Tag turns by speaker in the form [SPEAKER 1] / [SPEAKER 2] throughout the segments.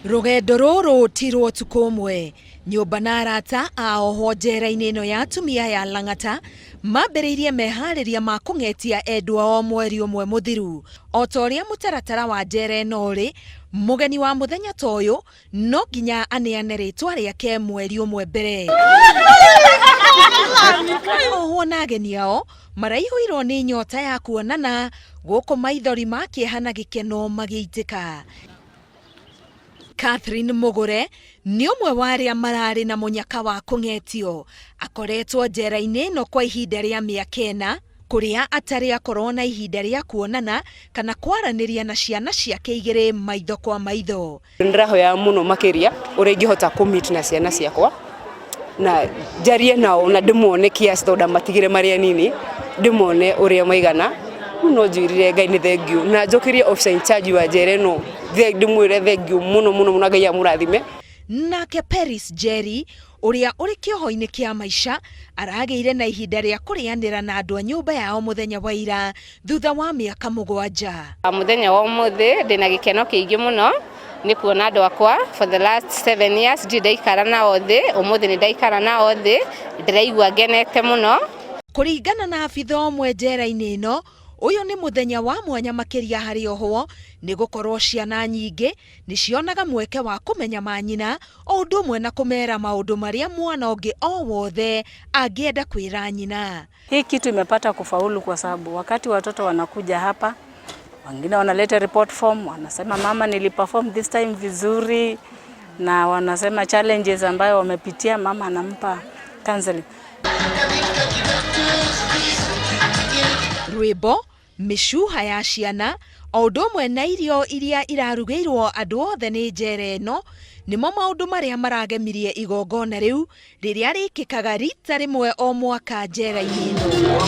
[SPEAKER 1] Rũgendo rũrũ ti rwa ũtukũ ũmwe. Nyũmba na arata a ohwo njera-inĩ ĩno ya atumia ya Lang'ata mambĩrĩirie meharĩria ma kũng'etia endwa ao mweri ũmwe mũthiru. O ta ũrĩa mũtaratara wa njera ĩno ũrĩ, mũgeni wa mũthenya ta ũyũ no nginya aneane rĩtwa rĩake mweri ũmwe mbere. Ohwo na ageni ao maraihũirwo nĩ nyota ya kuonana gũkũ maithori ma kĩeha na gĩkeno magĩitĩka. Catherine Mũgũre nĩ ũmwe wa arĩa mararĩ na mũnyaka wa kũng'etio. Akoretwo njera-inĩ ĩno kwa ihinda rĩa mĩaka ĩna, kũrĩa atarĩ akorwo na ihinda rĩa kuonana kana kwaranĩria na ciana ciake igĩrĩ maitho kwa maitho.
[SPEAKER 2] Nĩndĩrahoya mũno makĩria ũrĩa ingĩhota kũ meet na ciana ciakwa na njarie nao na ndĩmone kiasi tondũ ndamatigire marĩ anini ndĩmone ũrĩa maigana. Rĩu no njĩrire Ngai nĩ thengiũ na njokerie officer in charge wa njera ĩno ndĩmwĩre thengiũ mũno mũno mũno Ngai amũrathime.
[SPEAKER 1] Nake Peris Njeri ũrĩa ũrĩ kĩoho-inĩ kĩa maica aragĩire na ihinda rĩa kũrĩanĩra na andũ a nyũmba yao mũthenya wa ira thutha wa mĩaka mũgwanja.
[SPEAKER 3] Mũthenya wa ũmũthĩ ndĩna gĩkeno kĩingĩ mũno nĩ kuona andũ akwa for the last 7 years ndirĩ ndaikara nao thĩ, ũmũthĩ nĩ ndaikara nao thĩ, ndĩraigua ngenete mũno.
[SPEAKER 1] Kũringana na abitha ũmwe njera-inĩ ĩno, ũyũ nĩ mũthenya wa mwanya makĩria harĩ ohwo nĩ gũkorwo ciana nyingĩ nĩ cionaga mweke wa kũmenya manyina o ũndũ ũmwe na kũmera maũndũ marĩa mwana ũngĩ o wothe angĩenda kwĩra nyina.
[SPEAKER 4] Hii kitu imepata kufaulu kwa sababu wakati watoto wanakuja hapa, wengine wanaleta report form, wanasema, "Mama, niliperform this time vizuri," na wanasema challenges ambayo wamepitia, mama anampa counseling.
[SPEAKER 1] Rwĩmbo, mĩcuha ya ciana o ũndũ ũmwe na irio iria irarugĩirwo andũ othe nĩ njera ĩno nĩmo maũndũ marĩa maragemirie igongona rĩu rĩrĩa rĩkĩkaga rita rĩmwe o mwaka njera-inĩ ĩno.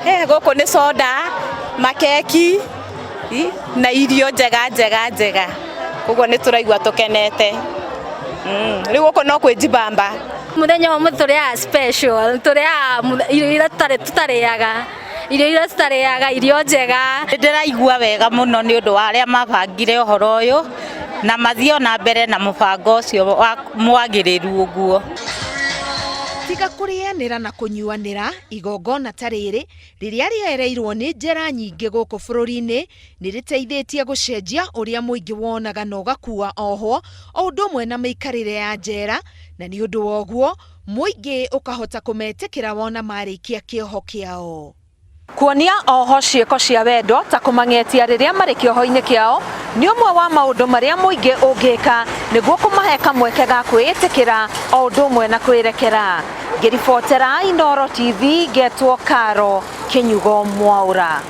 [SPEAKER 5] He gũkũ nĩ soda, makeki na irio njega njega njega, koguo nĩ tũraigua tũkenete. Rĩu gũkũ no kwĩjibamba.
[SPEAKER 6] Muthenya wa mũthĩ tũrĩaga special, tũrĩaga irio iria tũtarĩaga, irio iria tũtarĩaga, irio njega.
[SPEAKER 5] Nĩ ndĩraigua wega mũno nĩ ũndũ wa arĩa mabangire ũhoro ũyũ na mathiĩ ona mbere na mũbango ũcio wa mwagĩrĩru ũguo.
[SPEAKER 1] Tiga kũrĩanĩra na kũnyuanĩra, igongona ta rĩrĩ rĩrĩa rĩereirwo nĩ njera nyingĩ gũkũ bũrũri-inĩ nĩ rĩteithĩtie gũcenjia ũrĩa mũingĩ wonaga na ũgakua ohwo o ũndũ ũmwe na mĩikarĩre ya njera, na nĩ ũndũ wa ũguo mũingĩ ũkahota kũmetĩkĩra wona marĩkia kĩoho kĩao. Kuonia oho ciĩko cia wendo ta kũmang'etia rĩrĩa marĩ kĩoho-inĩ kĩao nĩ ũmwe wa maũndũ marĩa mũingĩ ũngĩka nĩguo kũmahe kamweke ga kwĩĩtĩkĩra o ũndũ ũmwe na kwĩrekera. Ngĩribotera Inooro TV, ngetwo Karo Kĩnyugo Mwaũra.